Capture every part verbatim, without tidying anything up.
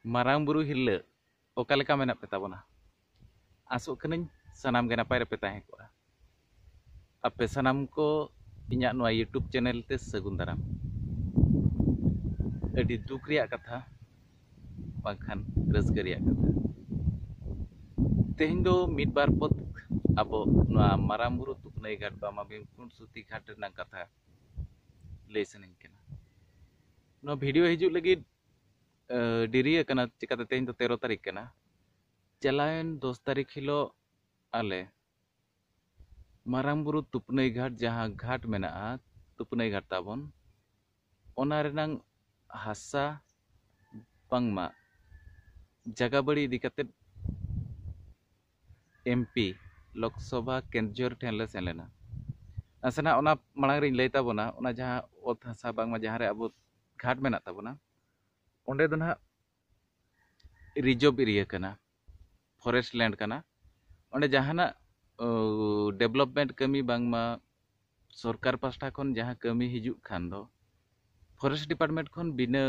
ᱢᱟᱨᱟᱝ ᱵᱩᱨᱩ ᱦᱤᱨᱞᱟᱹ, ᱚᱠᱟ ᱞᱮᱠᱟ ᱢᱮᱱᱟᱜ ᱯᱮ ᱛᱟᱵᱚᱱᱟ? ᱟᱥᱚᱜ ᱠᱟᱹᱱᱟᱹᱧ ᱥᱟᱱᱟᱢ ᱜᱮ ᱱᱟᱯᱟᱭ ᱨᱮᱯᱮ ᱛᱟᱦᱮᱸ ᱠᱚᱜᱼᱟ᱾ ᱟᱯᱮ ᱥᱟᱱᱟᱢ ᱠᱚ ᱤᱧᱟᱹᱜ ᱱᱚᱣᱟ YouTube ᱪᱮᱱᱮᱞ ᱛᱮ ᱥᱟᱹᱜᱩᱱ ᱫᱟᱨᱟᱢ᱾ ᱟᱹᱰᱤ ᱫᱩᱠ ᱨᱮᱭᱟᱜ ᱠᱟᱛᱷᱟ, ᱵᱟᱝᱠᱷᱟᱱ ᱨᱟᱹᱥᱠᱟᱹ ᱨᱮᱭᱟᱜ ᱠᱟᱛᱷᱟ᱾ ᱛᱮᱦᱮᱧ ᱫᱚ ᱢᱤᱫ ᱵᱟᱨ ᱯᱚᱫ ᱟᱵᱚ ᱱᱚᱣᱟ ᱢᱟᱨᱟᱝ ᱵᱩᱨᱩ ᱛᱩᱯᱱᱟᱹᱭ ᱜᱷᱟᱴ ᱵᱟᱢᱟ ᱵᱷᱤᱢᱠᱩᱸᱰ ᱥᱩᱛᱤ ᱜᱷᱟᱴ ᱨᱮᱱᱟᱜ ᱠᱟᱛᱷᱟ ᱞᱟᱹᱭ ᱥᱟᱱᱟᱧ ᱠᱟᱱᱟ᱾ ᱱᱚᱣᱟ ᱵᱷᱤᱰᱤᱭᱳ ᱦᱤᱡᱩᱜ ᱞᱟᱹᱜᱤᱫ ᱟᱹ, ᱰᱮᱨᱤ ᱟᱠᱟᱱᱟ, ᱪᱤᱠᱟᱹᱛᱮ ᱛᱮᱦᱮᱧ ᱫᱚ ᱛᱮᱨᱚ ᱛᱟᱹᱨᱤᱠᱷ ᱠᱟᱱᱟ᱾ ᱪᱟᱞᱟᱣᱮᱱ ᱫᱚᱥ ᱛᱟᱹᱨᱤᱠᱷ ᱦᱤᱞᱳᱜ ᱟᱞᱮ ᱢᱟᱨᱟᱝ ᱵᱩᱨᱩ ᱛᱩᱯᱱᱟᱹᱭ ᱜᱷᱟᱴ, ᱡᱟᱦᱟᱸ ᱜᱷᱟᱴ ᱢᱮᱱᱟᱜᱼᱟ, ᱛᱩᱯᱱᱟᱹᱭ ᱜᱷᱟᱴ ᱛᱟᱵᱚᱱ, ᱚᱱᱟ ᱨᱮᱱᱟᱝ ᱦᱟᱥᱟ ᱵᱟᱝᱢᱟ ᱡᱟᱜᱟ ᱵᱟᱹᱲᱤ ᱤᱫᱤ ᱠᱟᱛᱮᱫ ᱮᱢᱯᱤ ᱞᱳᱠᱥᱚᱵᱷᱟ ᱠᱮᱱᱡᱚᱨ ᱴᱷᱮᱱ ᱞᱮ ᱥᱮᱱ ᱞᱮᱱᱟ᱾ ᱱᱟᱥᱮᱱᱟᱜ ᱚᱱᱟ ᱢᱟᱲᱟᱝ ᱨᱤᱧ ᱞᱟᱹᱭ ᱛᱟᱵᱚᱱᱟ, ᱚᱱᱟ ᱡᱟᱦᱟᱸ ᱚᱛ ᱦᱟᱥᱟ ᱵᱟᱝᱢᱟ ᱡᱟᱦᱟᱸ ᱨᱮ ᱟᱵᱚ ᱜᱷᱟᱴ ᱢᱮᱱᱟᱜ ᱛᱟᱵᱚᱱᱟ, ᱚᱸᱰᱮ ᱫᱚ ᱱᱟᱦᱟᱜ ᱨᱤᱡᱟᱨᱵᱷ ᱮᱨᱤᱭᱟ ᱠᱟᱱᱟ, ᱯᱷᱚᱨᱮᱥᱴ ᱞᱮᱱᱰ ᱠᱟᱱᱟ᱾ ᱚᱸᱰᱮ ᱡᱟᱦᱟᱱᱟᱜ ᱰᱮᱵᱷᱞᱚᱯᱢᱮᱱᱴ ᱠᱟᱹᱢᱤ ᱵᱟᱝᱢᱟ ᱥᱚᱨᱠᱟᱨ ᱯᱟᱥᱴᱟ ᱠᱷᱚᱱ ᱡᱟᱦᱟᱸ ᱠᱟᱹᱢᱤ ᱦᱤᱡᱩᱜ ᱠᱷᱟᱱ ᱫᱚ, ᱯᱷᱚᱨᱮᱥᱴ ᱰᱤᱯᱟᱨᱴᱢᱮᱱᱴ ᱠᱷᱚᱱ ᱵᱤᱱᱟᱹ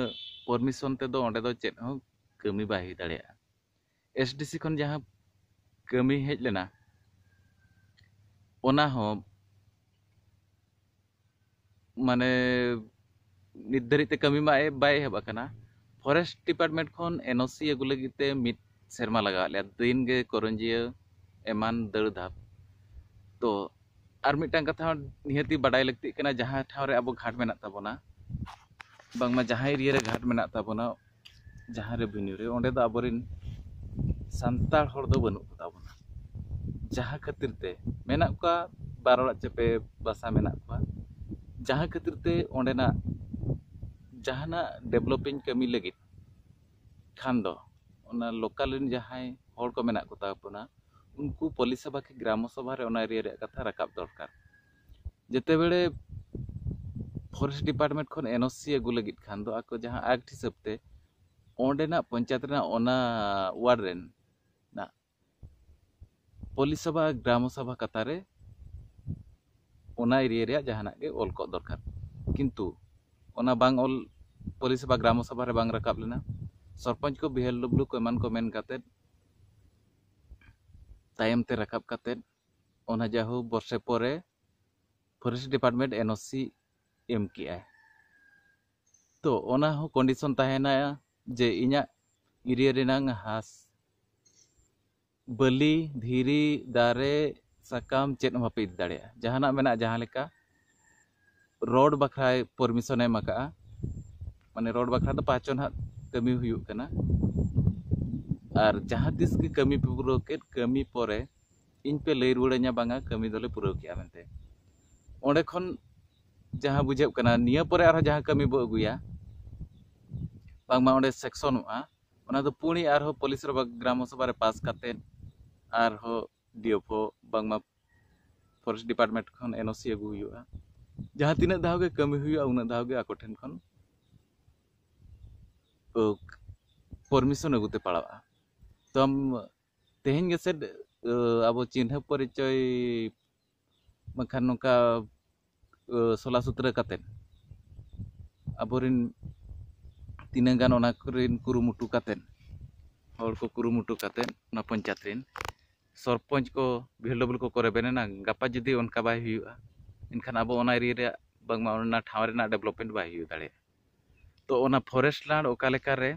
ᱯᱟᱨᱢᱤᱥᱚᱱ ᱛᱮᱫᱚ ᱚᱸᱰᱮ ᱫᱚ ᱪᱮᱫ ᱦᱚᱸ ᱠᱟᱹᱢᱤ ᱵᱟᱭ ᱦᱩᱭ ᱫᱟᱲᱮᱭᱟᱜᱼᱟ᱾ ᱮᱥᱰᱤᱥᱤ ᱠᱷᱚᱱ ᱡᱟᱦᱟᱸ ᱠᱟᱹᱢᱤ ᱦᱮᱡ ᱞᱮᱱᱟ, ᱚᱱᱟ ᱦᱚᱸ ᱢᱟᱱᱮ ᱱᱤᱛ ᱫᱷᱟᱹᱨᱤᱡ ᱛᱮ ᱠᱟᱹᱢᱤ ᱢᱟ ᱮ-, ᱵᱟᱭ ᱮᱦᱚᱵ ᱟᱠᱟᱱᱟ᱾ ᱯᱷᱚᱨᱮᱥᱴ ᱰᱤᱯᱟᱨᱴᱢᱮᱱᱴ ᱠᱷᱚᱱ ᱮᱱᱳᱥᱤ ᱟᱹᱜᱩ ᱞᱟᱹᱜᱤᱫ ᱛᱮ ᱢᱤᱫ ᱥᱮᱨᱢᱟ ᱞᱟᱜᱟᱣ ᱞᱮᱭᱟ, ᱫᱤᱱ ᱜᱮ ᱠᱚᱨᱚᱧᱡᱤᱭᱟᱹ ᱮᱢᱟᱱ ᱫᱟᱹᱲ ᱫᱷᱟᱯ᱾ ᱛᱚ ᱟᱨ ᱢᱤᱫᱴᱟᱝ ᱠᱟᱛᱷᱟ ᱦᱚᱸ ᱱᱤᱦᱟᱹᱛᱤ ᱵᱟᱰᱟᱭ ᱞᱟᱹᱠᱛᱤᱜ ᱠᱟᱱᱟ, ᱡᱟᱦᱟᱸ ᱴᱷᱟᱶ ᱨᱮ ᱟᱵᱚ ᱜᱷᱟᱴ ᱢᱮᱱᱟᱜ ᱛᱟᱵᱚᱱᱟ, ᱵᱟᱝᱢᱟ ᱡᱟᱦᱟᱸ ᱮᱨᱤᱭᱟ ᱨᱮ ᱜᱷᱟᱴ ᱢᱮᱱᱟᱜ ᱛᱟᱵᱚᱱᱟ, ᱡᱟᱦᱟᱸ ᱨᱮᱵᱷᱮᱱᱤᱭᱩ ᱨᱮ, ᱚᱸᱰᱮ ᱫᱚ ᱟᱵᱚᱨᱮᱱ ᱥᱟᱱᱛᱟᱲ ᱦᱚᱲ ᱫᱚ ᱵᱟᱹᱱᱩᱜ ᱠᱚ ᱛᱟᱵᱚᱱᱟ᱾ ᱡᱟᱦᱟᱸ ᱠᱷᱟᱹᱛᱤᱨ ᱛᱮ ᱢᱮᱱᱟᱜ ᱠᱚᱣᱟ, ᱵᱟᱨ ᱚᱲᱟᱜ ᱪᱮᱯᱮ ᱵᱟᱥᱟ ᱢᱮᱱᱟᱜ ᱠᱚᱣᱟ᱾ ᱡᱟᱦᱟᱸ ᱠᱷᱟᱹᱛᱤᱨ ᱛᱮ ᱚᱸᱰᱮᱱᱟᱜ ᱡᱟᱦᱟᱱᱟᱜ ᱰᱮᱵᱷᱞᱚᱯᱤᱝ ᱠᱟᱹᱢᱤ ᱞᱟᱹᱜᱤᱫ ᱠᱷᱟᱱ ᱫᱚ, ᱚᱱᱟ ᱞᱳᱠᱟᱞ ᱨᱮᱱ ᱡᱟᱦᱟᱸᱭ ᱦᱚᱲ ᱠᱚ ᱢᱮᱱᱟᱜ ᱠᱚ ᱛᱟᱵᱚᱱᱟ, ᱩᱱᱠᱩ ᱯᱚᱞᱤ ᱥᱚᱵᱷᱟ ᱠᱤ ᱜᱨᱟᱢᱚ ᱥᱚᱵᱷᱟ ᱨᱮ ᱚᱱᱟ ᱮᱨᱤᱭᱟ ᱨᱮᱭᱟᱜ ᱠᱟᱛᱷᱟ ᱨᱟᱠᱟᱵ ᱫᱚᱨᱠᱟᱨ᱾ ᱡᱮᱛᱮ ᱵᱮᱲᱮ ᱯᱷᱚᱨᱮᱥᱴ ᱰᱤᱯᱟᱨᱴᱢᱮᱱᱴ ᱠᱷᱚᱱ ᱮᱱᱳᱥᱤ ᱟᱹᱜᱩ ᱞᱟᱹᱜᱤᱫ ᱠᱷᱟᱱ ᱫᱚ, ᱟᱠᱚ ᱡᱟᱦᱟᱸ ᱟᱠᱴ ᱦᱤᱥᱟᱹᱵ ᱛᱮ ᱚᱸᱰᱮᱱᱟᱜ ᱯᱚᱧᱪᱟᱭᱮᱛ ᱨᱮᱱᱟᱜ ᱚᱱᱟ ᱣᱟᱨᱰ ᱨᱮᱱ ᱱᱟᱜ ᱯᱚᱞᱤ ᱥᱚᱵᱷᱟ, ᱜᱨᱟᱢᱚ ᱥᱚᱵᱷᱟ ᱠᱟᱛᱷᱟ ᱨᱮ ᱚᱱᱟ ᱮᱨᱤᱭᱟ ᱨᱮᱭᱟᱜ ᱡᱟᱦᱟᱱᱟᱜ ᱜᱮ ᱚᱞ ᱠᱚᱜ ᱫᱚᱨᱠᱟᱨ᱾ ᱠᱤᱱᱛᱩ ᱚᱱᱟ ᱵᱟᱝ ᱚᱞ, ᱯᱚᱞᱤ ᱥᱚᱵᱷᱟ, ᱜᱨᱟᱢᱚ ᱥᱚᱵᱷᱟ ᱨᱮ ᱵᱟᱝ ᱨᱟᱠᱟᱵ ᱞᱮᱱᱟ᱾ ᱥᱚᱨᱯᱚᱧᱪ ᱠᱚ, ᱵᱤ ᱮᱞ ᱰᱚᱵᱞᱤᱭᱩ ᱠᱚ ᱮᱢᱟᱱ ᱠᱚ ᱢᱮᱱ ᱠᱟᱛᱮᱫ, ᱛᱟᱭᱚᱢ ᱛᱮ ᱨᱟᱠᱟᱵ ᱠᱟᱛᱮᱫ, ᱚᱱᱟ ᱡᱟᱦᱳ ᱵᱚᱨᱥᱮ ᱯᱚᱨᱮ ᱯᱷᱚᱨᱮᱥᱴ ᱰᱤᱯᱟᱨᱴᱢᱮᱱᱴ ᱮᱱ ᱳ ᱥᱤ ᱮᱢ ᱠᱮᱜᱼᱟᱭ᱾ ᱛᱚ ᱚᱱᱟ ᱦᱚᱸ ᱠᱚᱱᱰᱤᱥᱚᱱ ᱛᱟᱦᱮᱱᱟ ᱡᱮ ᱤᱧᱟᱹᱜ ᱮᱨᱤᱭᱟ ᱨᱮᱱᱟᱝ ᱦᱟᱥ ᱵᱟᱹᱞᱤ, ᱫᱷᱤᱨᱤ, ᱫᱟᱨᱮ, ᱥᱟᱠᱟᱢ ᱪᱮᱫ ᱦᱚᱸ ᱵᱟᱯᱮ ᱤᱫᱤ ᱫᱟᱲᱮᱭᱟᱜᱼᱟ᱾ ᱡᱟᱦᱟᱱᱟᱜ ᱢᱮᱱᱟᱜᱼᱟ, ᱡᱟᱦᱟᱸ ᱞᱮᱠᱟ ᱨᱳᱰ ᱵᱟᱠᱷᱨᱟᱭ ᱯᱟᱨᱢᱤᱥᱚᱱᱮ ᱮᱢ ᱟᱠᱟᱫᱼᱟ, ᱢᱟᱱᱮ ᱨᱳᱰ ᱵᱟᱠᱷᱨᱟ ᱫᱚ ᱯᱟᱸᱪ ᱪᱷᱚ ᱱᱟᱦᱟᱜ ᱠᱟᱹᱢᱤ ᱦᱩᱭᱩᱜ ᱠᱟᱱᱟ᱾ ᱟᱨ ᱡᱟᱦᱟᱸ ᱛᱤᱥ ᱜᱮ ᱠᱟᱹᱢᱤ ᱯᱮ ᱯᱩᱨᱟᱹᱣ ᱠᱮᱫ, ᱠᱟᱹᱢᱤ ᱯᱚᱨᱮ ᱤᱧ ᱯᱮ ᱞᱟᱹᱭ ᱨᱩᱣᱟᱹᱲᱟᱹᱧᱟ, ᱵᱟᱝᱟ ᱠᱟᱹᱢᱤ ᱫᱚᱞᱮ ᱯᱩᱨᱟᱹᱣ ᱠᱮᱜᱼᱟ ᱢᱮᱱᱛᱮ᱾ ᱚᱸᱰᱮ ᱠᱷᱚᱱ ᱡᱟᱦᱟᱸ ᱵᱩᱡᱷᱟᱹᱜ ᱠᱟᱱᱟ, ᱱᱤᱭᱟᱹ ᱯᱚᱨᱮ ᱟᱨᱦᱚᱸ ᱡᱟᱦᱟᱸ ᱠᱟᱹᱢᱤ ᱵᱚ ᱟᱹᱜᱩᱭᱟ, ᱵᱟᱝᱢᱟ ᱚᱸᱰᱮ ᱥᱮᱠᱥᱚᱱᱚᱜᱼᱟ, ᱚᱱᱟ ᱫᱚ ᱯᱩᱱᱤ ᱟᱨᱦᱚᱸ ᱯᱩᱞᱤᱥ ᱨᱮ ᱵᱟ ᱜᱨᱟᱢ ᱥᱚᱵᱷᱟ ᱨᱮ ᱯᱟᱥ ᱠᱟᱛᱮᱫ ᱟᱨᱦᱚᱸ ᱰᱤ ᱮᱯᱷ ᱳ ᱵᱟᱝᱢᱟ ᱯᱷᱚᱨᱮᱥᱴ ᱰᱤᱯᱟᱨᱴᱢᱮᱱᱴ ᱠᱷᱚᱱ ᱮᱱ ᱳ ᱥᱤ ᱟᱹᱜᱩ ᱦᱩᱭᱩᱜᱼᱟ᱾ ᱡᱟᱦᱟᱸ ᱛᱤᱱᱟᱹᱜ ᱫᱷᱟᱣ ᱜᱮ ᱠᱟᱹᱢᱤ ᱦᱩᱭᱩᱜᱼᱟ, ᱩᱱᱟᱹᱜ ᱫᱷᱟᱣ ᱜᱮ ᱟᱠᱚ ᱴᱷᱮᱱ ᱠᱷᱚᱱ ᱯᱟᱨᱢᱤᱥᱚᱱ ᱟᱹᱜᱩ ᱛᱮ ᱯᱟᱲᱟᱜᱼᱟ᱾ ᱛᱚ ᱟᱢ ᱛᱮᱦᱮᱧ ᱜᱮᱥᱮ, ᱟᱵᱚ ᱪᱤᱱᱦᱟᱹ ᱯᱚᱨᱤᱪᱚᱭ ᱵᱟᱝᱠᱷᱟᱱ ᱱᱚᱝᱠᱟ, ᱟᱹ, ᱥᱚᱞᱟ ᱥᱩᱛᱨᱟᱹ ᱠᱟᱛᱮᱫ, ᱟᱵᱚᱨᱮᱱ ᱛᱤᱱᱟᱹᱜ ᱜᱟᱱ ᱚᱱᱟ ᱠᱚᱨᱮᱱ ᱠᱩᱨᱩᱢᱩᱴᱩ ᱠᱟᱛᱮᱫ, ᱦᱚᱲ ᱠᱚ ᱠᱩᱨᱩᱢᱩᱴᱩ ᱠᱟᱛᱮᱫ, ᱚᱱᱟ ᱯᱚᱧᱪᱟᱭᱮᱛ ᱨᱮᱱ ᱥᱚᱨᱯᱚᱧᱪ ᱠᱚ, ᱵᱤ ᱮᱞ ᱰᱚᱵᱞᱤᱭᱩ ᱠᱚᱠᱚ ᱨᱮᱵᱮᱱ ᱮᱱᱟ᱾ ᱜᱟᱯᱟ ᱡᱩᱫᱤ ᱚᱱᱠᱟ ᱵᱟᱭ ᱦᱩᱭᱩᱜᱼᱟ, ᱮᱱᱠᱷᱟᱱ ᱟᱵᱚ ᱚᱱᱟ ᱮᱨᱤᱭᱟ ᱨᱮᱭᱟᱜ, ᱵᱟᱝᱢᱟ ᱚᱱᱟ ᱴᱷᱟᱶ ᱨᱮᱱᱟᱜ ᱰᱮᱵᱷᱞᱚᱯᱢᱮᱱᱴ ᱵᱟᱭ ᱦᱩᱭ ᱫᱟᱲᱮᱭᱟᱜᱼᱟ᱾ ᱛᱚ ᱚᱱᱟ ᱯᱷᱚᱨᱮᱥᱴ ᱞᱮᱱᱰ ᱚᱠᱟ ᱞᱮᱠᱟᱨᱮ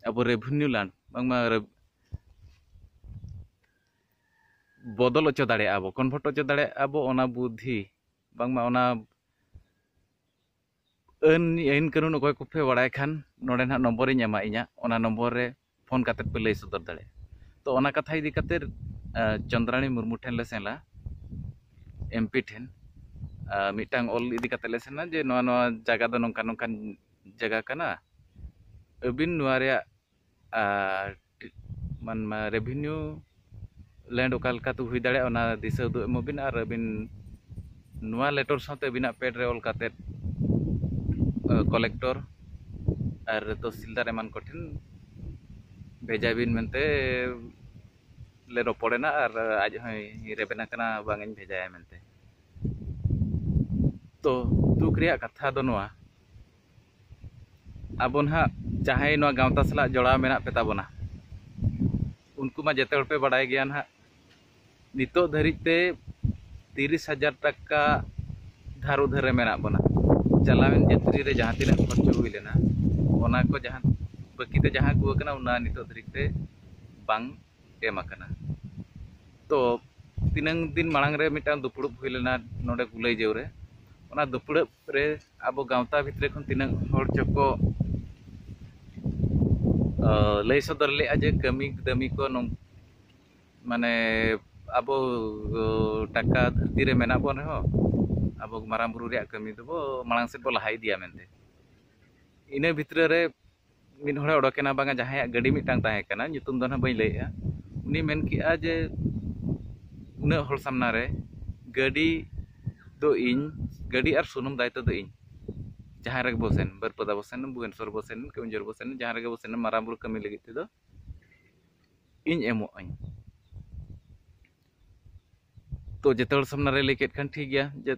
ᱟᱵᱚ ᱨᱮᱵᱷᱮᱱᱤᱭᱩ ᱞᱮᱱᱰ, ᱵᱟᱝᱢᱟ ᱨᱮ-, ᱵᱚᱫᱚᱞ ᱦᱚᱪᱚ ᱫᱟᱲᱮᱭᱟᱜᱼᱟ ᱵᱚ, ᱠᱚᱱᱵᱷᱟᱨᱴ ᱦᱚᱪᱚ ᱫᱟᱲᱮᱭᱟᱜᱼᱟ ᱵᱚ, ᱚᱱᱟ ᱵᱩᱫᱽᱫᱷᱤ, ᱵᱟᱝᱢᱟ ᱚᱱᱟ ᱟᱹᱱ, ᱟᱹᱭᱤᱱ ᱠᱟᱹᱱᱩᱱ ᱚᱠᱚᱭ ᱠᱚᱯᱮ ᱵᱟᱲᱟᱭ ᱠᱷᱟᱱ, ᱱᱚᱰᱮ ᱱᱟᱦᱟᱜ ᱱᱚᱢᱵᱚᱨᱤᱧ ᱮᱢᱟ ᱤᱧᱟᱹᱜ, ᱚᱱᱟ ᱱᱚᱢᱵᱚᱨ ᱨᱮ ᱯᱷᱳᱱ ᱠᱟᱛᱮᱫ ᱯᱮ ᱞᱟᱹᱭ ᱥᱚᱫᱚᱨ ᱫᱟᱲᱮᱭᱟᱜᱼᱟ᱾ ᱛᱚ ᱚᱱᱟ ᱠᱟᱛᱷᱟ ᱤᱫᱤ ᱠᱟᱛᱮᱫ, ᱟᱸ, ᱪᱚᱱᱫᱽᱨᱟᱬᱤ ᱢᱩᱨᱢᱩ ᱴᱷᱮᱱ ᱞᱮ ᱥᱮᱱᱟ, ᱮᱢ ᱯᱤ ᱴᱷᱮᱱ, ᱟᱸ, ᱢᱤᱫᱴᱟᱝ ᱚᱞ ᱤᱫᱤ ᱠᱟᱛᱮᱫ ᱞᱮ ᱥᱮᱱᱟ ᱡᱮ ᱱᱚᱣᱟ, ᱱᱚᱣᱟ ᱡᱟᱭᱜᱟ ᱫᱚ ᱱᱚᱝᱠᱟ ᱱᱚᱝᱠᱟᱱ ᱡᱟᱭᱜᱟ ᱠᱟᱱᱟ, ᱟᱹᱵᱤᱱ ᱱᱚᱣᱟ ᱨᱮᱭᱟᱜ, ᱟᱨ, ᱢᱟᱱ-, ᱢᱟ-, ᱨᱮᱵᱷᱮᱱᱤᱭᱩ ᱞᱮᱱᱰ ᱚᱠᱟ ᱞᱮᱠᱟᱛᱮ ᱦᱩᱭ ᱫᱟᱲᱮᱭᱟᱜᱼᱟ, ᱚᱱᱟ ᱫᱤᱥᱟᱹ ᱩᱫᱩᱜ ᱮᱢᱚᱜ ᱵᱤᱱ᱾ ᱟᱨ ᱟᱹᱵᱤᱱ ᱱᱚᱣᱟ ᱞᱮᱴᱚᱨ ᱥᱟᱶᱛᱮ ᱟᱹᱵᱤᱱᱟᱜ ᱯᱮᱰ ᱨᱮ ᱚᱞ ᱠᱟᱛᱮᱫ, ᱟᱸ, ᱠᱚᱞᱮᱠᱴᱚᱨ ᱟᱨ ᱛᱚᱦᱥᱤᱞᱫᱟᱨ ᱮᱢᱟᱱ ᱠᱚᱴᱷᱮᱱ ᱵᱷᱮᱡᱟᱭ ᱵᱤᱱ ᱢᱮᱱᱛᱮ ᱞᱮ ᱨᱚᱯᱚᱲᱮᱱᱟ᱾ ᱟᱨ ᱟᱡ ᱦᱚᱸᱭ ᱨᱮᱵᱮᱱ ᱟᱠᱟᱱᱟ, ᱵᱟᱝ ᱤᱧ ᱵᱷᱮᱡᱟᱭᱟ ᱢᱮᱱᱛᱮ᱾ ᱛᱚ ᱫᱩᱠ ᱨᱮᱭᱟᱜ ᱠᱟᱛᱷᱟ ᱫᱚ ᱱᱚᱣᱟ, ᱟᱵᱚ ᱱᱟᱦᱟᱜ ᱡᱟᱦᱟᱸᱭ ᱱᱚᱣᱟ ᱜᱟᱶᱛᱟ ᱥᱟᱞᱟᱜ ᱡᱚᱲᱟᱣ ᱢᱮᱱᱟᱜ ᱯᱮ ᱛᱟᱵᱚᱱᱟ, ᱩᱱᱠᱩ ᱢᱟ ᱡᱮᱛᱮ ᱦᱚᱲ ᱯᱮ ᱵᱟᱲᱟᱭ ᱜᱮᱭᱟ ᱱᱟᱦᱟᱜ, ᱱᱤᱛᱚᱜ ᱫᱷᱟᱹᱨᱤᱡ ᱛᱮ ᱛᱤᱨᱤᱥ ᱦᱟᱡᱟᱨ ᱴᱟᱠᱟ ᱫᱷᱟᱨ ᱩᱫᱷᱟᱹᱨ ᱨᱮ ᱢᱮᱱᱟᱜ ᱵᱚᱱᱟ᱾ ᱪᱟᱞᱟᱣᱮᱱ ᱡᱟᱹᱛᱨᱤ ᱨᱮ ᱡᱟᱦᱟᱸ ᱛᱤᱱᱟᱹᱜ ᱠᱷᱚᱨᱪᱚ ᱦᱩᱭ ᱞᱮᱱᱟ, ᱚᱱᱟ ᱠᱚ ᱡᱟᱦᱟᱸ ᱵᱟᱹᱠᱤ ᱛᱮ ᱡᱟᱦᱟᱸ ᱟᱹᱜᱩ ᱟᱠᱟᱱᱟ, ᱚᱱᱟ ᱱᱤᱛᱚᱜ ᱫᱷᱟᱹᱨᱤᱡ ᱛᱮ ᱵᱟᱝ ᱮᱢ ᱟᱠᱟᱱᱟ᱾ ᱛᱚ, ᱛᱤᱱᱟᱹᱝ ᱫᱤᱱ ᱢᱟᱲᱟᱝ ᱨᱮ ᱢᱤᱫᱴᱟᱝ ᱫᱩᱯᱲᱩᱵ ᱦᱩᱭ ᱞᱮᱱᱟ ᱱᱚᱰᱮ ᱜᱩᱞᱟᱹᱭᱡᱟᱹᱣ ᱨᱮ᱾ ᱚᱱᱟ ᱫᱩᱯᱲᱩᱵ ᱨᱮ ᱟᱵᱚ ᱜᱟᱶᱛᱟ ᱵᱷᱤᱛᱨᱤ ᱠᱷᱚᱱ ᱛᱤᱱᱟᱹᱜ ᱦᱚᱲ ᱪᱚᱠᱚ, ᱟᱸ, ᱞᱟᱹᱭ ᱥᱚᱫᱚᱨ ᱞᱮᱫᱼᱟ ᱡᱮ ᱠᱟᱹᱢᱤ ᱫᱟᱹᱢᱤ ᱠᱚ ᱱᱚᱝ-, ᱢᱟᱱᱮ ᱟᱵᱚ, ᱟᱸ, ᱴᱟᱠᱟ ᱫᱷᱟᱹᱨᱛᱤ ᱨᱮ ᱢᱮᱱᱟᱜ ᱵᱚᱱ ᱨᱮᱦᱚᱸ, ᱟᱵᱚ ᱢᱟᱨᱟᱝ ᱵᱩᱨᱩ ᱨᱮᱭᱟᱜ ᱠᱟᱹᱢᱤ ᱫᱚᱵᱚ ᱢᱟᱲᱟᱝ ᱥᱮᱫ ᱵᱚ ᱞᱟᱦᱟ ᱤᱫᱤᱭᱟ ᱢᱮᱱᱛᱮ᱾ ᱤᱱᱟᱹ ᱵᱷᱤᱛᱨᱤ ᱨᱮ ᱢᱤᱫ ᱦᱚᱲᱮ ᱚᱰᱚᱠᱮᱱᱟ, ᱵᱟᱝᱟ ᱡᱟᱦᱟᱸᱭᱟᱜ ᱜᱟᱹᱰᱤ ᱢᱤᱫᱴᱟᱝ ᱛᱟᱦᱮᱸ ᱠᱟᱱᱟ, ᱧᱩᱛᱩᱢ ᱫᱚ ᱱᱟᱦᱟᱜ ᱵᱟᱹᱧ ᱞᱟᱹᱭᱮᱜᱼᱟ, ᱩᱱᱤ ᱢᱮᱱ ᱠᱮᱜᱼᱟ ᱡᱮ ᱩᱱᱟᱹᱜ ᱦᱚᱲ ᱥᱟᱢᱱᱟ ᱨᱮ ᱜᱟᱹᱰᱤ ᱫᱚ ᱤᱧ, ᱜᱟᱹᱰᱤ ᱟᱨ ᱥᱩᱱᱩᱢ ᱫᱟᱭᱤᱛᱛᱚ ᱫᱚ ᱤᱧ᱾ ᱡᱟᱦᱟᱸ ᱨᱮᱜᱮ ᱵᱚ ᱥᱮᱱ, ᱵᱟᱹᱨᱯᱟᱫᱟ ᱵᱚ ᱥᱮᱱ, ᱵᱷᱩᱵᱚᱱᱮᱥᱚᱨ ᱵᱚ ᱥᱮᱱ, ᱠᱮᱣᱚᱱᱡᱷᱚᱨ ᱵᱚ ᱥᱮᱱ, ᱡᱟᱦᱟᱸ ᱨᱮᱜᱮ ᱵᱚ ᱥᱮᱱ, ᱢᱟᱨᱟᱝ ᱵᱩᱨᱩ ᱠᱟᱹᱢᱤ ᱞᱟᱹᱜᱤᱫ ᱛᱮᱫᱚ ᱤᱧ ᱮᱢᱚᱜ ᱟᱹᱧ᱾ ᱛᱚ ᱡᱮᱛᱮ ᱦᱚᱲ ᱥᱟᱢᱱᱟ ᱨᱮ ᱞᱟᱹᱭ ᱠᱮᱫ ᱠᱷᱟᱱ ᱴᱷᱤᱠ ᱜᱮᱭᱟ, ᱡᱮ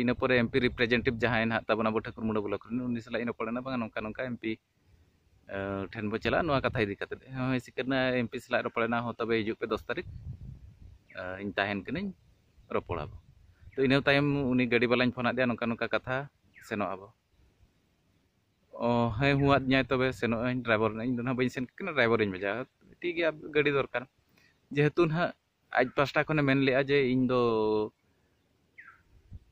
ᱤᱱᱟᱹ ᱯᱚᱨᱮ ᱮᱢ ᱯᱤ ᱨᱤᱯᱨᱮᱡᱮᱱᱴᱮᱴᱤᱵᱷ ᱡᱟᱦᱟᱸᱭ ᱱᱟᱦᱟᱜ ᱛᱟᱵᱚᱱ ᱟᱵᱚ ᱴᱷᱟᱹᱠᱩᱨ ᱢᱩᱸᱰᱟᱹ ᱵᱞᱚᱠ ᱨᱮᱱ, ᱩᱱᱤ ᱥᱟᱞᱟᱜ ᱤᱧ ᱨᱚᱯᱚᱲ ᱮᱱᱟ, ᱵᱟᱝᱟ ᱱᱚᱝᱠᱟ ᱱᱚᱝᱠᱟ ᱮᱢ ᱯᱤ ᱴᱷᱮᱱ ᱵᱚ ᱪᱟᱞᱟᱜᱼᱟ ᱱᱚᱣᱟ ᱠᱟᱛᱷᱟ ᱤᱫᱤ ᱠᱟᱛᱮᱫ᱾ ᱦᱳᱭ, ᱥᱤᱠᱟᱹᱨ ᱮᱢ ᱯᱤ ᱥᱟᱞᱟᱜ ᱨᱚᱯᱚᱲ ᱮᱱᱟ, ᱦᱚᱸ ᱛᱚᱵᱮ ᱦᱤᱡᱩᱜ ᱯᱮ ᱫᱚᱥ ᱛᱟᱹᱨᱤᱠᱷ, ᱤᱧ ᱛᱟᱦᱮᱱ ᱠᱟᱹᱱᱟᱹᱧ, ᱨᱚᱯᱚᱲ ᱟᱵᱚ᱾ ᱛᱚ ᱤᱱᱟᱹ ᱛᱟᱭᱚᱢ ᱩᱱᱤ ᱜᱟᱹᱰᱤ ᱵᱟᱞᱟᱧ ᱯᱷᱳᱱ ᱟᱫᱮᱭᱟ, ᱱᱚᱝᱠᱟ ᱱᱚᱝᱠᱟ ᱠᱟᱛᱷᱟ, ᱥᱮᱱᱚᱜ ᱟᱵᱚ᱾ ᱚ, ᱦᱮᱸ, ᱦᱩᱣᱟᱫ ᱧᱟᱭ, ᱛᱚᱵᱮ ᱥᱮᱱᱚᱜ ᱟᱹᱧ, ᱰᱨᱟᱭᱵᱷᱟᱨ ᱤᱧ ᱫᱚ ᱱᱟᱦᱟᱜ ᱵᱟᱹᱧ ᱥᱮᱱ ᱠᱟᱱᱟ, ᱰᱨᱟᱭᱵᱷᱟᱨᱤᱧ ᱵᱷᱮᱡᱟ᱾ ᱴᱷᱤᱠ ᱜᱮᱭᱟ, ᱜᱟᱹᱰᱤ ᱫᱚᱨᱠᱟᱨ᱾ ᱡᱮᱦᱮᱛᱩ ᱱᱟᱦᱟᱜ ᱟᱡ ᱯᱟᱥᱴᱟ ᱠᱷᱚᱱᱮ ᱢᱮᱱ ᱞᱮᱜᱼᱟ ᱡᱮ ᱤᱧ ᱫᱚ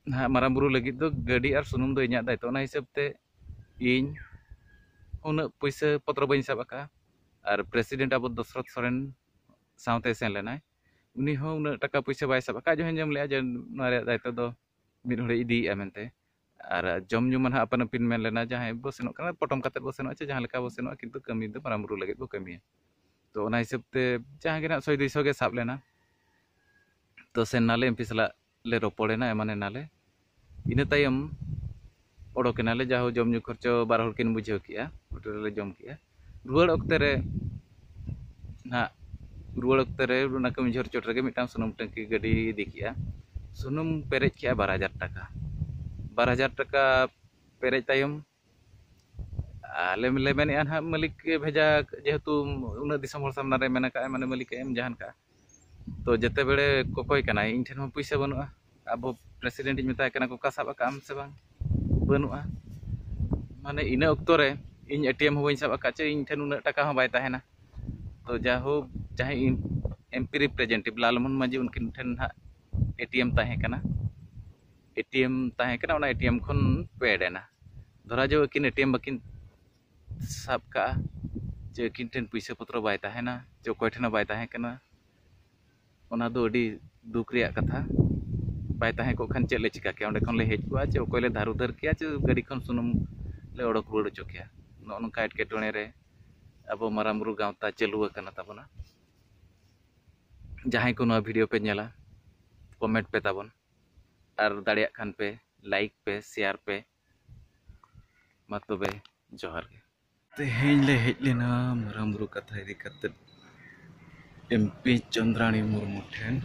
ᱱᱟᱦᱟᱜ ᱢᱟᱨᱟᱝ ᱵᱩᱨᱩ ᱞᱟᱹᱜᱤᱫ ᱫᱚ ᱜᱟᱹᱰᱤ ᱟᱨ ᱥᱩᱱᱩᱢ ᱫᱚ ᱤᱧᱟᱹᱜ ᱫᱟᱭᱤᱛᱛᱚ, ᱚᱱᱟ ᱦᱤᱥᱟᱹᱵ ᱛᱮ ᱤᱧ ᱩᱱᱟᱹᱜ ᱯᱩᱭᱥᱟᱹ ᱯᱚᱛᱨᱚ ᱵᱟᱹᱧ ᱥᱟᱵ ᱟᱠᱟᱫᱼᱟ᱾ ᱟᱨ ᱯᱨᱮᱥᱤᱰᱮᱱᱴ ᱟᱵᱚ ᱫᱚᱥᱨᱚᱛᱷ ᱥᱚᱨᱮᱱ ᱥᱟᱶᱛᱮ ᱥᱮᱱ ᱞᱮᱱᱟᱭ, ᱩᱱᱤ ᱦᱚᱸ ᱩᱱᱟᱹᱜ ᱴᱟᱠᱟ ᱯᱩᱭᱥᱟᱹ ᱵᱟᱭ ᱥᱟᱵ ᱟᱠᱟᱫᱼᱟ, ᱡᱟᱦᱟᱸᱭ ᱧᱟᱢ ᱞᱮᱜᱼᱟ ᱡᱮ ᱱᱚᱣᱟ ᱨᱮᱭᱟᱜ ᱫᱟᱭᱤᱛᱛᱚ ᱫᱚ ᱢᱤᱫ ᱦᱚᱲᱮ ᱤᱫᱤᱭᱮᱫᱼᱟ ᱢᱮᱱᱛᱮ᱾ ᱟᱨ ᱡᱚᱢ ᱧᱩ ᱢᱟ ᱱᱟᱦᱟᱜ ᱟᱯᱟᱱ ᱟᱹᱯᱤᱱ ᱢᱮᱱ ᱞᱮᱱᱟ, ᱡᱟᱦᱟᱸᱭ ᱵᱚ ᱥᱮᱱᱚᱜ ᱠᱟᱱᱟ, ᱯᱚᱴᱚᱢ ᱠᱟᱛᱮᱫ ᱵᱚ ᱥᱮᱱᱚᱜᱼᱟ, ᱪᱮ ᱡᱟᱦᱟᱸ ᱞᱮᱠᱟ ᱵᱚ ᱥᱮᱱᱚᱜᱼᱟ, ᱠᱤᱱᱛᱩ ᱠᱟᱹᱢᱤ ᱫᱚ ᱢᱟᱨᱟᱝ ᱵᱩᱨᱩ ᱞᱟᱹᱜᱤᱫ ᱵᱚ ᱠᱟᱹᱢᱤᱭᱟ᱾ ᱛᱚ ᱚᱱᱟ ᱦᱤᱥᱟᱹᱵ ᱛᱮ ᱡᱟᱦᱟᱸ ᱜᱮ ᱱᱟᱦᱟᱜ ᱥᱚᱭ ᱫᱩᱭᱥᱚ ᱜᱮ ᱥᱟᱵ ᱞᱮᱱᱟ᱾ ᱛᱚ ᱥᱮᱱ ᱱᱟᱞᱮ, ᱮᱢ ᱯᱤ ᱥᱟᱞᱟᱜ ᱞᱮ ᱨᱚᱯᱚᱲ ᱮᱱᱟ, ᱮᱢᱟᱱ ᱮᱱᱟᱞᱮ᱾ ᱤᱱᱟᱹ ᱛᱟᱭᱚᱢ ᱚᱰᱚᱠ ᱮᱱᱟᱞᱮ, ᱡᱟᱦᱳ ᱡᱚᱢ ᱧᱩ ᱠᱷᱚᱨᱪᱚ ᱵᱟᱨ ᱦᱚᱲ ᱠᱤᱱ ᱵᱩᱡᱷᱟᱹᱣ ᱠᱮᱜᱼᱟ, ᱦᱳᱴᱮᱞ ᱨᱮᱞᱮ ᱡᱚᱢ ᱠᱮᱜᱼᱟ᱾ ᱨᱩᱣᱟᱹᱲ ᱚᱠᱛᱮ ᱨᱮ ᱱᱟᱦᱟᱜ, ᱨᱩᱣᱟᱹᱲ ᱚᱠᱛᱮ ᱨᱮ ᱚᱱᱟ ᱠᱟᱹᱢᱤ ᱡᱷᱚᱨ ᱪᱚᱴ ᱨᱮᱜᱮ ᱢᱤᱫᱴᱟᱝ ᱥᱩᱱᱩᱢ ᱴᱮᱝᱠᱤ ᱜᱟᱹᱰᱤ ᱤᱫᱤ ᱠᱮᱜᱼᱟ᱾ ᱥᱩᱱᱩᱢ ᱯᱮᱨᱮᱡ ᱠᱮᱜᱼᱟ ᱵᱟᱨ ᱦᱟᱡᱟᱨ ᱴᱟᱠᱟ᱾ ᱵᱟᱨ ᱦᱟᱡᱟᱨ ᱴᱟᱠᱟ ᱯᱮᱨᱮᱡ ᱛᱟᱭᱚᱢ ᱟᱞᱮ ᱞᱮ ᱢᱮᱱᱮᱫᱼᱟ ᱱᱟᱦᱟᱜ ᱢᱟᱹᱞᱤᱠ ᱮ ᱵᱷᱮᱡᱟ, ᱡᱮᱦᱮᱛᱩ ᱩᱱᱟᱹᱜ ᱫᱤᱥᱚᱢ ᱦᱚᱲ ᱥᱟᱢᱱᱟ ᱨᱮ ᱢᱮᱱ ᱟᱠᱟᱫᱼᱟᱭ, ᱢᱟᱱᱮ ᱢᱟᱹᱞᱤᱠ ᱮ ᱮᱢ ᱡᱟᱦᱟᱱ ᱠᱟᱜᱼᱟ᱾ ᱛᱚ ᱡᱮᱛᱮ ᱵᱮᱲᱮ ᱠᱚᱠᱚᱭ ᱠᱟᱱᱟᱭ, ᱤᱧ ᱴᱷᱮᱱ ᱦᱚᱸ ᱯᱩᱭᱥᱟᱹ ᱵᱟᱹᱱᱩᱜᱼᱟ᱾ ᱟᱵᱚ ᱯᱨᱮᱥᱤᱰᱮᱱᱴ ᱤᱧ ᱢᱮᱛᱟᱭ ᱠᱟᱱᱟ, ᱠᱚᱠᱟ ᱥᱟᱵ ᱟᱠᱟᱫ ᱟᱢ ᱥᱮ ᱵᱟᱝ? ᱵᱟᱹᱱᱩᱜᱼᱟ᱾ ᱢᱟᱱᱮ ᱤᱱᱟᱹ ᱚᱠᱛᱚ ᱨᱮ ᱤᱧ ᱮᱴᱤᱮᱢ ᱦᱚᱸ ᱵᱟᱹᱧ ᱥᱟᱵ ᱟᱠᱟᱫ, ᱪᱮ ᱤᱧ ᱴᱷᱮᱱ ᱩᱱᱟᱹᱜ ᱴᱟᱠᱟ ᱦᱚᱸ ᱵᱟᱭ ᱛᱟᱦᱮᱱᱟ᱾ ᱛᱚ ᱡᱟᱭᱦᱳᱠ, ᱡᱟᱦᱟᱸᱭ ᱮᱢᱯᱤ ᱨᱤᱯᱨᱮᱡᱮᱱᱴᱮᱴᱤᱵᱷ ᱞᱟᱞᱢᱳᱦᱚᱱ ᱢᱟᱹᱡᱷᱤ, ᱩᱱᱠᱤᱱ ᱴᱷᱮᱱ ᱱᱟᱦᱟᱜ ᱮᱴᱤᱮᱢ ᱛᱟᱦᱮᱸ ᱠᱟᱱᱟ᱾ ᱮᱴᱤᱮᱢ ᱛᱟᱦᱮᱸ ᱠᱟᱱᱟ, ᱚᱱᱟ ᱮᱴᱤᱮᱢ ᱠᱷᱚᱱ ᱯᱮᱰ ᱮᱱᱟ᱾ ᱫᱷᱚᱨᱟ ᱡᱟᱣ ᱟᱹᱠᱤᱱ ᱮᱴᱤᱮᱢ ᱵᱟᱹᱠᱤᱱ ᱥᱟᱵ ᱠᱟᱜᱼᱟ, ᱪᱮ ᱟᱹᱠᱤᱱ ᱴᱷᱮᱱ ᱯᱩᱭᱥᱟᱹ ᱯᱚᱛᱨᱚ ᱵᱟᱭ ᱛᱟᱦᱮᱱᱟ, ᱪᱮ ᱚᱠᱚᱭ ᱴᱷᱮᱱ ᱦᱚᱸ ᱵᱟᱭ ᱛᱟᱦᱮᱸ ᱠᱟᱱᱟ, ᱚᱱᱟ ᱫᱚ ᱟᱹᱰᱤ ᱫᱩᱠ ᱨᱮᱭᱟᱜ ᱠᱟᱛᱷᱟ᱾ ᱵᱟᱭ ᱛᱟᱦᱮᱸ ᱠᱚᱜ ᱠᱷᱟᱱ ᱪᱮᱫ ᱞᱮ ᱪᱤᱠᱟ ᱠᱮᱭᱟ? ᱚᱸᱰᱮ ᱠᱷᱚᱱ ᱞᱮ ᱦᱮᱡ ᱠᱚᱜᱼᱟ, ᱪᱮ ᱚᱠᱚᱭ ᱞᱮ ᱫᱷᱟᱨ ᱩᱫᱷᱟᱹᱨ ᱠᱮᱭᱟ, ᱪᱮ ᱜᱟᱹᱰᱤ ᱠᱷᱚᱱ ᱥᱩᱱᱩᱢ ᱞᱮ ᱚᱰᱚᱠ ᱨᱩᱣᱟᱹᱲ ᱦᱚᱪᱚ ᱠᱮᱭᱟ? ᱱᱚᱜᱼᱚ ᱱᱚᱝᱠᱟ ᱮᱴᱠᱮᱴᱚᱬᱮ ᱨᱮ ᱟᱵᱚ ᱢᱟᱨᱟᱝ ᱵᱩᱨᱩ ᱜᱟᱶᱛᱟ ᱪᱟᱹᱞᱩ ᱟᱠᱟᱱᱟ ᱛᱟᱵᱚᱱᱟ᱾ ᱡᱟᱦᱟᱸᱭ ᱠᱚ ᱱᱚᱣᱟ ᱵᱷᱤᱰᱤᱭᱳ ᱯᱮ ᱧᱮᱞᱟ, ᱠᱚᱢᱮᱱᱴ ᱯᱮ ᱛᱟᱵᱚᱱ, ᱟᱨ ᱫᱟᱲᱮᱭᱟᱜ ᱠᱷᱟᱱ ᱯᱮ ᱞᱟᱭᱤᱠ ᱯᱮ, ᱥᱮᱭᱟᱨ ᱯᱮ᱾ ᱢᱟ ᱛᱚᱵᱮ, ᱡᱚᱦᱟᱨ ᱜᱮ᱾ ᱛᱮᱦᱮᱧ ᱞᱮ ᱦᱮᱡ ᱞᱮᱱᱟ ᱢᱟᱨᱟᱝ ᱵᱩᱨᱩ ᱠᱟᱛᱷᱟ ᱤᱫᱤ ᱠᱟᱛᱮᱫ ᱮᱢᱯᱤ ᱪᱚᱱᱫᱽᱨᱟᱬᱤ ᱢᱩᱨᱢᱩ ᱴᱷᱮᱱ᱾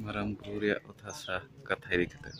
ᱢᱟᱨᱟᱝ ᱵᱩᱨᱩ ᱨᱮᱭᱟᱜ ᱚᱛ ᱦᱟᱥᱟ ᱠᱟᱛᱷᱟ ᱤᱫᱤ ᱠᱟᱛᱮᱫ᱾